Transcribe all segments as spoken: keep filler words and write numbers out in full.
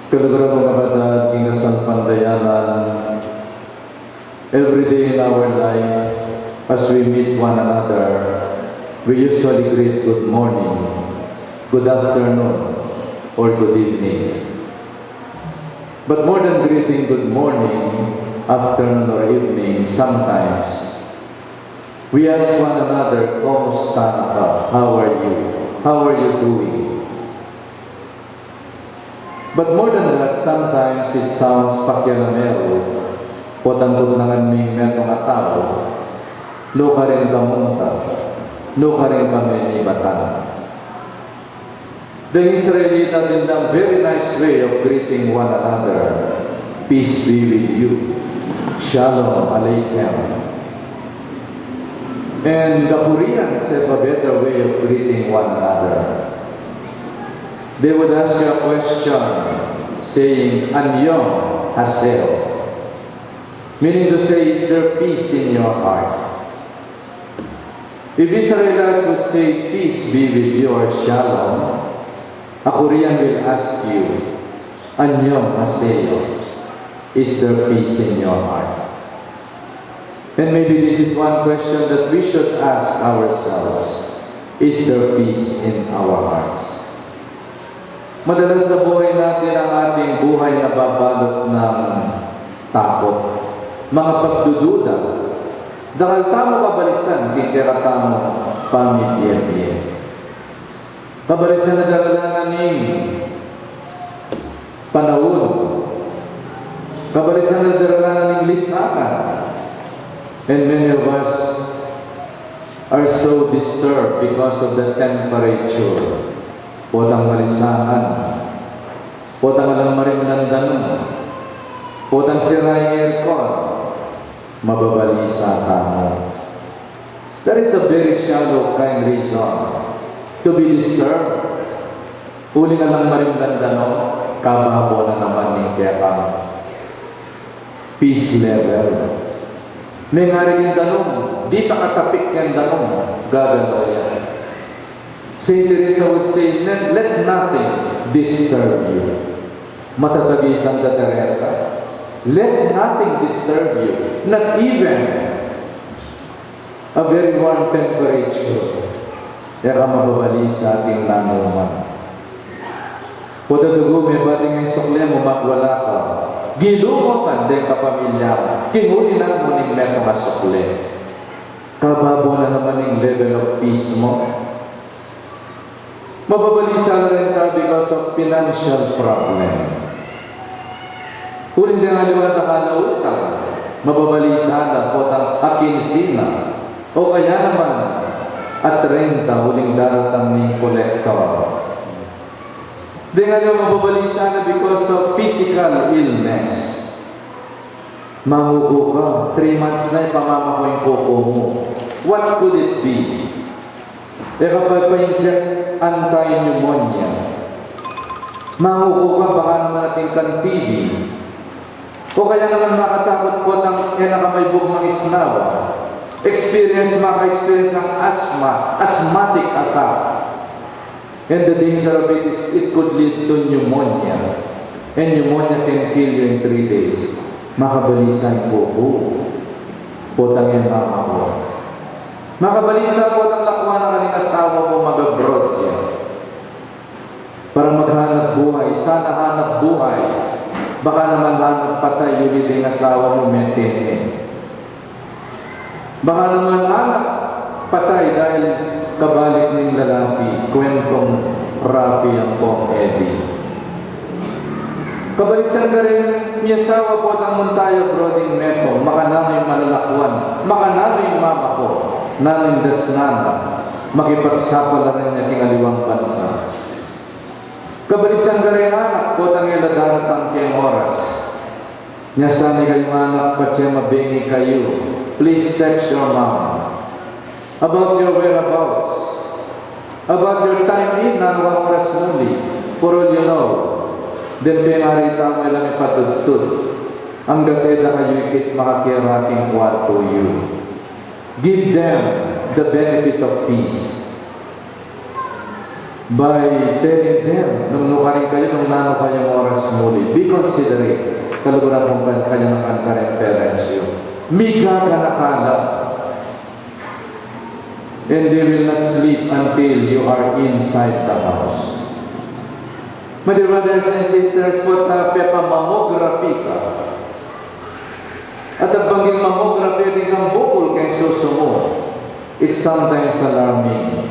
Kaluguran kung kapatad king kasalpantayanan, every day in our life, as we meet one another, we usually greet good morning, good afternoon, or good evening. But more than greeting good morning, afternoon, or evening, sometimes we ask one another, "Kumusta na ka? How are you? How are you doing?" But more than that, sometimes it sounds pakialamero, potang tutnangan ming metung a tau, nukarin ka munta, nukarin ka menibatan. The Israelitas have a very nice way of greeting one another. "Peace be with you." Shalom Aleichem. And the Koreans have a better way of greeting one another. They would ask you a question saying, "Annyeong haseyo." Meaning to say, "Is there peace in your heart?" If Israelites would say, "Peace be with you," or "Shalom," a Korean will ask you, "Annyeong haseyo." Is there peace in your heart? And maybe this is one question that we should ask ourselves. Is there peace in our hearts? Madalas sa buhay natin ang ating buhay na babalot ng takot, mga pagdududa. Dakal tamu kabalisan king kekatamung pamibie-bie. Kabalisan na daralan na ning panaun. Kabalisan na daralan na ning lisakan. And many of us are so disturbed because of the temperature. Potang malisakan. Potang alang marimlan danum. Potang sira ing aircon. Mababalisa tamu. That is a very shallow kind reason to be disturbed. Uling alang marimlan danum, kababo na naman ning kekang peace level. Mengari king danum, ditak a tapik keng danum, gagalaw ya. Saint Teresa would say, "Let, let nothing disturb you." Matatag i Santa Teresa, "Let nothing disturb you, not even a very warm temperature." E ka mababalisa king nanu man. Potang dugu me, bati neng sukle mu, magwala ka, gilu mu ka deng kapamilya mu, king uli na mu ning metung a sukle. Kababo na naman ing level of peace mu. Mababalisa la rin ka because of financial problem. Uling deng aliwa dakal a utang, mababalisa la potang akinsina, o kaya naman atrenta uling daratang ning kolektor. Deng aliwa mababalisa la because of physical illness. Manguku ka, three months na e pamamaku ing kuku mu. What could it be? E ka pa, pa-inject anti-pneumonia. Manguku ka, baka naman atin kang T B. O kaya naman makatakut potang e na ka maibug mangisnawa. Experience, maka-experience ng asthma, asthmatic attack. And the danger of it is it could lead to pneumonia. And pneumonia can kill you in three days. Makabalisa ing kuku. Potang e mamaku. Makabalisa potang lakwan na ka ning asawa mu, mag-abroad ya para maghanap buhay, sana hanap buhay. Baka naman hanap patay, uli deng asawa mu, mete ne. Baka naman anak patay dahil kabalik ning lalaki, kwentong Rafi ampong Eddie. Kabalisan da rin, miyasawa potang munta ya abroad ing metung, makananu ing malalakwan, makananu ing mamaku, nanu ing dasnan na, makipagsapalaran ya king aliwang bansa. Kabalisan da ring anak potang e la daratang keng oras. Nya sa ne kayung anak, patse mabengi kayu, please text your mom about your whereabouts, about your time in, nanu kang oras muli. For all you know, deng pengari tamu e la mipatudtud, anggat e da kayu ikit makakera king kwartu yu. Give them the benefit of peace by telling them nung nukarin kayu, nung nanu kayung oras muli. Consider it. Kaluguran kung kan-, kayanakan karing parents yu. Migaganaka la. And they will not sleep until you are inside the house. My dear brothers and sisters, pota pepamammography ka. At agbangging mammography, atin kang bukul keng susu mu. It's sometimes alarming.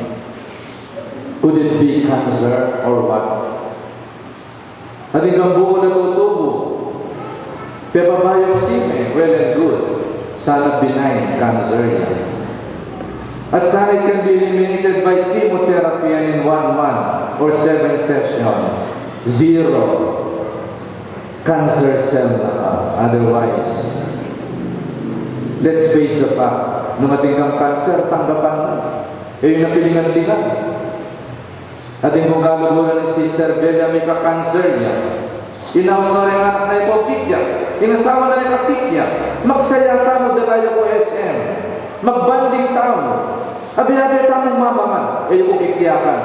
Could it be cancer or what? Atin kang bukul a tutubu. Pepa-biopsy me, well and good. Sana benign cancer ya. At sana it can be eliminated by chemotherapy and in one month or seven sessions, zero cancer cell na ka. Otherwise, let's face the fact, nung atin kang cancer, tanggapan na. E yu na pilingan-lingan. Atin kung kaluguran ning Sister Bella, mika-cancer ya. Inaus na ring anak na, e ku kikya. Ing asawa na, e ku kikya. Magsaya tamu, dala yu ku S M. Magbonding tamu. Abi-abi tamung mamangan, e yu ku kikyakan.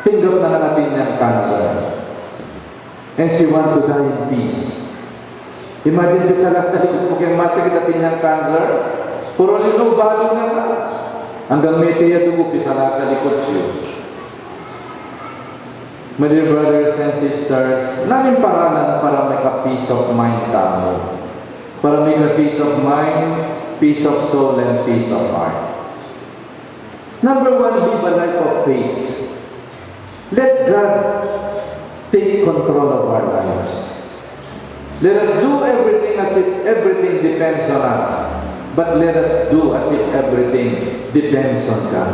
Tinggap na la natin yang cancer. And she want to die in peace. Imagine, pisalasalikut mu keng masakit a atin yang cancer. Purun yu, balu na ka. Anggang mete ya dugu, pisalasalikut yu. My dear brothers and sisters, nanung paraan para mika-peace of mind tamu? Para mika-peace of mind, peace of soul, and peace of heart. Number one, live a life of faith. Let God take control of our lives. Let us do everything as if everything depends on us, but let us do as if everything depends on God.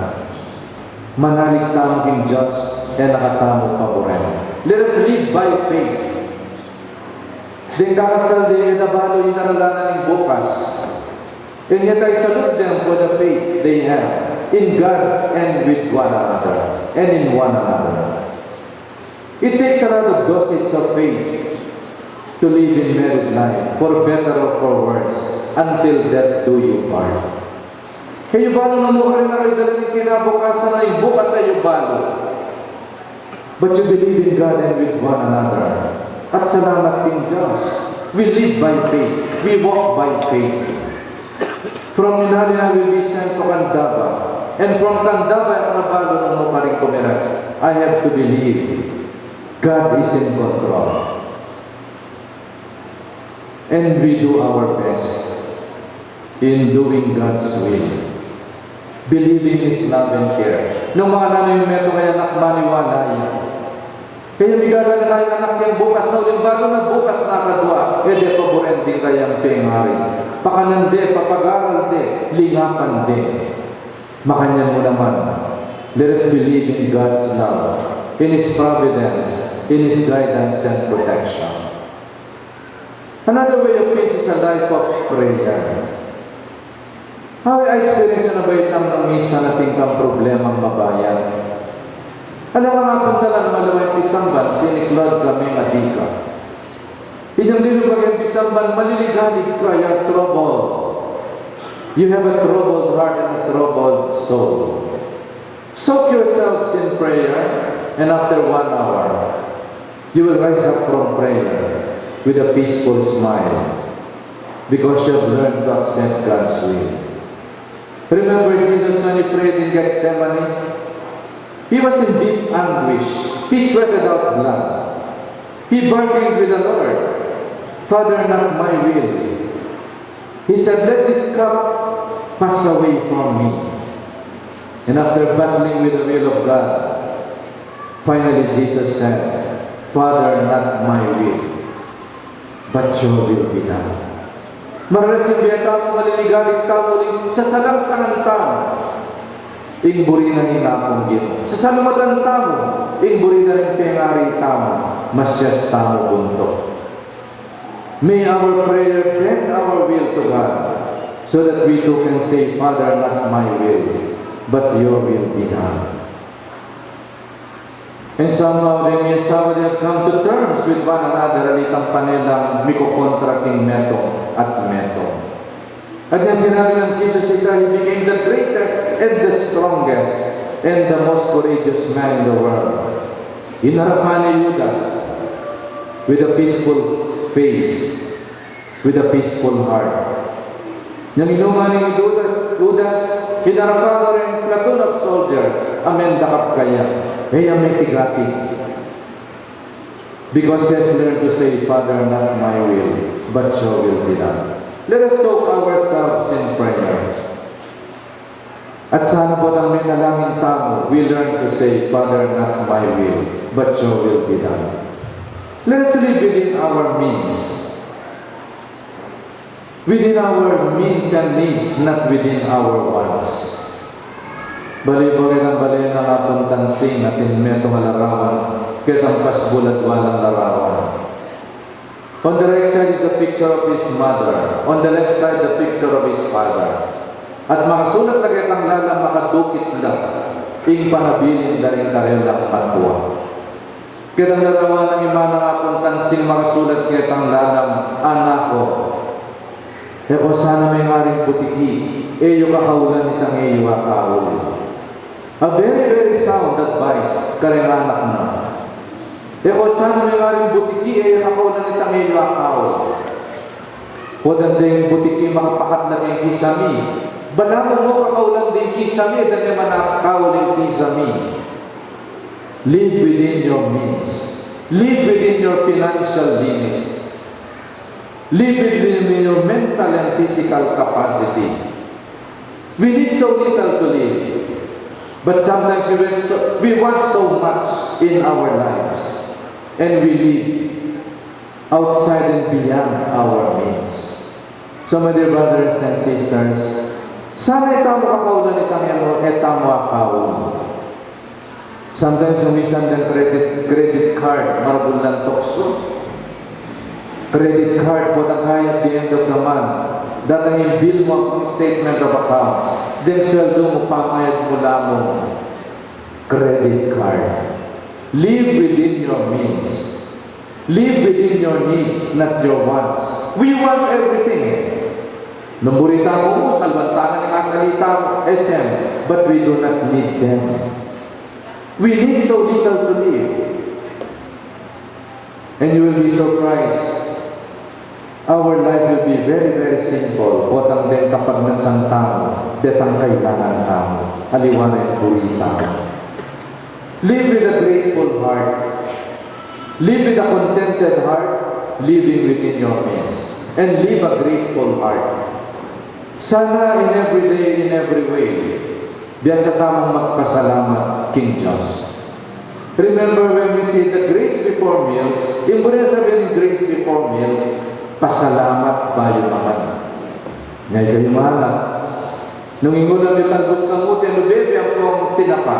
Manalig tamu king Dios, e na ka tamu paburen. Let us live by faith. Deng kakasal de, e da balu ing aralan na ning bukas. And yet I salute them for the faith they have in God and with one another, and in one another. It takes a lot of dosage of faith to live in married life, for better or for worse, until death do you part. Kayu balu nung nukarin na kayu dala ning kinabukasan na ing bukas a yu balu. But you believe in God and with one another. At salamat king Dios. We live by faith. We walk by faith. From Minalin I will be sent to Candaba. And from Candaba, e ku na balu nung nukarin kumiras. I have to believe God is in control. And we do our best in doing God's will, believing His love and care. Nung makananu ing metung a anak, maniwala ya. Kaya migaganaka ing anak yang bukas na uling balu na, bukas na kadua, e de paburen ding kayang pengari. Pakanan de, papag-aral de, lingapan de. Makanyan mu naman, let us believe in God's love, in His providence, in His guidance and protection. Another way of peace is a life of prayer. Awe, a-experience yu na ba itang nung minsan atin kang problemang mabayat? Ala kang apuntalan, malawa ing pisamban, siniklad ka, mengadika. Inyang dilu ka keng pisamban, maliligalig ka, you are troubled. You have a troubled heart and a troubled soul. Soak yourselves in prayer, and after one hour, you will rise up from prayer with a peaceful smile because you have learned to accept God's will. Remember Jesus when He prayed in Gethsemane? He was in deep anguish. He sweated out blood. He bargained with the Lord, "Father, not my will." He said, "Let this cup pass away from me." And after battling with the will of God, finally Jesus said, "Father, not my will, but your will be done." Maralas ing bie tamu, maliligalig tamu uling sasalangsangan tamu ing buri na ning Apung Ginu. Sasalumatan tamu ing buri na ning pengari tamu, masyas tamu buntuk. May our prayer bend our will to God, so that we too can say, "Father, not my will, but your will be done." And somehow, deng miasawa de, they come to terms with one another, ali itang panelang mikokontra king metung at metung. At inyang sinabi nang Jesus, ita, he became the greatest and the strongest and the most courageous man in the world. Inarapan ne i Judas with a peaceful face with a peaceful heart. Nang inuma ning Judas, Judas, hinarapan na ring platoon of soldiers a mendakap kaya. E ya mepigati. Because he has learned to say, "Father, not my will, but your will be done." Let us soak ourselves in prayer. At sana potang menalangin tamu, we learn to say, "Father, not my will, but your will be done." Let us live within our means. Within our means and needs, not within our wants. Bale, bale nang bale nang Apung Tansing atin metung a larawan, ketang pasbul at walang larawan. On the right side is the picture of his mother. On the left side, the picture of his father. At makasulat la ketang lalam, makadukit la ing panabilin da ring karelang matwa. Ketang larawan nang ima nang Apung Tansing, makasulat ketang lalam, "Anak ko, e ko sana mengaring butiki, e yu kakaulan itang e yu akaul." A very, very sound advice kareng anak na. E ko sana mengaring butiki, e yu kakaulan itang e yu akaul. Potang deng butiki makapakat la king kisami. Balamu mo kakaulan deng kisami, dang e man akaul ing kisami. Live within your means. Live within your financial limits. Live within your mental and physical capacity. We need so little to live. But sometimes we want so, we want so much in our lives. And we live outside and beyond our means. So, my dear brothers and sisters, sana e tamu kakaulan itang e tamu akaul. Sometimes, nung misan deng credit, credit card, maragul lang tuksu. Credit card, potang kaya at the end of the month, datang ing bill mu, ing statement of accounts, deng sweldo mu, pamayad mu la mung credit card. Live within your means. Live within your needs, not your wants. We want everything. Nung buri tamu, salbantakan ing asalita mu, S M, but we do not need them. We need so little to live. And you will be surprised. Our life will be very, very simple. Potang deng kapagnasan tamu, detang kailangan tamu, aliwa na ing buri tamu. Live with a grateful heart. Live with a contented heart, living within your means. And live a grateful heart. Sana in every day, in every way, biasa tamung magpasalamat king Dios. Remember when we say the grace before meals, ing buri sabyan ning grace before meals, pasalamat bayu mangan. Nya ikayu, mana, nung ing ulam yu talbus kamuti, lubebe ampong tinapa,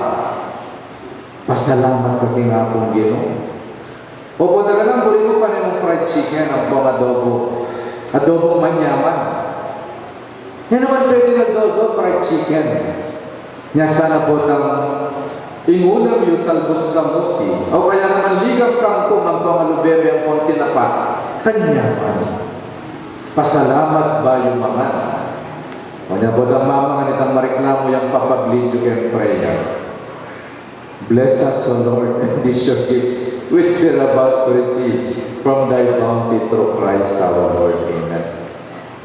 pasalamat ka king Apung Ginu. O potang buri mu pa ning fried chicken ampong adobo, adobong manyaman. E naman pwedeng adobo, fried chicken. Nya sana potang ing ulam yu talbus kamuti, o kaya naman ligam kangkung ampong alubebe ampong tinapa, kanyaman. Pasalamat bayu mangan. O nya potang mamangan, e tang mareklamu yang papaglid yu keng prayer. Bless us, O Lord, and these your gifts, which we are about to receive from thy bounty through Christ our Lord. Amen.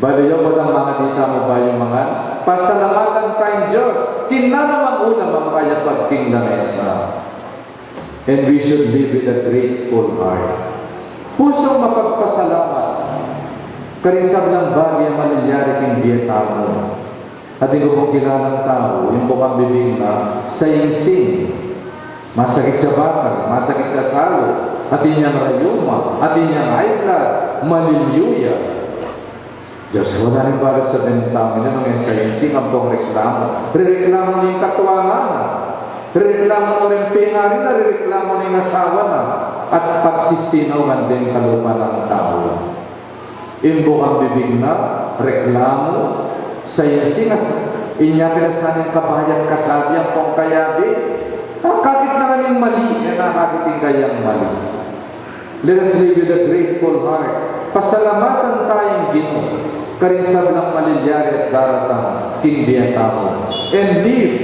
Bayu yu, potang mangadi tamu bayu mangan, pasalamatan taya ing Dios king nanumang ulam a makayapag king lamesa. And we should live with a grateful heart. Pusung mapagpasalamat karing sablang bage a malilyari king bie tamu. Atin ku pung kilalang tau, ing bukang bibig na sayingsing, masakit ya bakal, masakit ya salu, atin yang rayuma, atin yang high blood, malilyu ya. Dios, wala ning balu sa bentang ini, nung e sayingsing ampong reklamu. Rireklamu ning katuangan na, rireklamu na ring pengari na, rireklamu ning asawa na, at pagsistinungan deng kalupa nang tau. Ing bukang bibig na reklamu, sayingsing, inya pin la sana ing kabayat kasabi ampong kayabe. Akakit na la ning mali, e na akakit ing kayang mali. Let us live with a grateful heart. Pasalamatan taya ing Ginu karing sablang malilyari at daratang king bie tamu. And live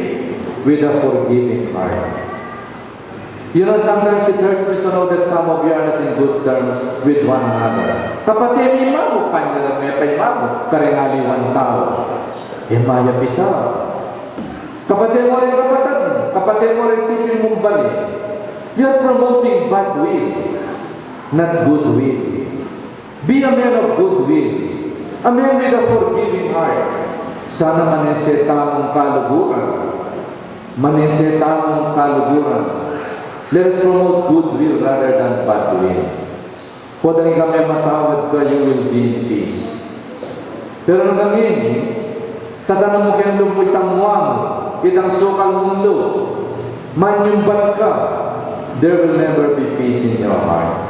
with a forgiving heart. You know, sometimes it hurts me to know that some of you are not in good terms with one another. Kapatad, e mu panyalame, e mu panyalame karing aliwang tau. E mayap ita. Kapatad mu ring kapatad mu, kapatad mu ring siping mung bale. You're promoting bad will, not good will. Be a man of good will, a man with a forgiving heart. Sana manese tamung kaluguran. Manese tamung kaluguran. Let us promote good will rather than bad will. Potang ika me matawad ka, you will be in peace. Pero nung kami, tatanam mu keng lub mu itang muang, itang sukal mung lub, manyumbat ka, there will never be peace in your heart.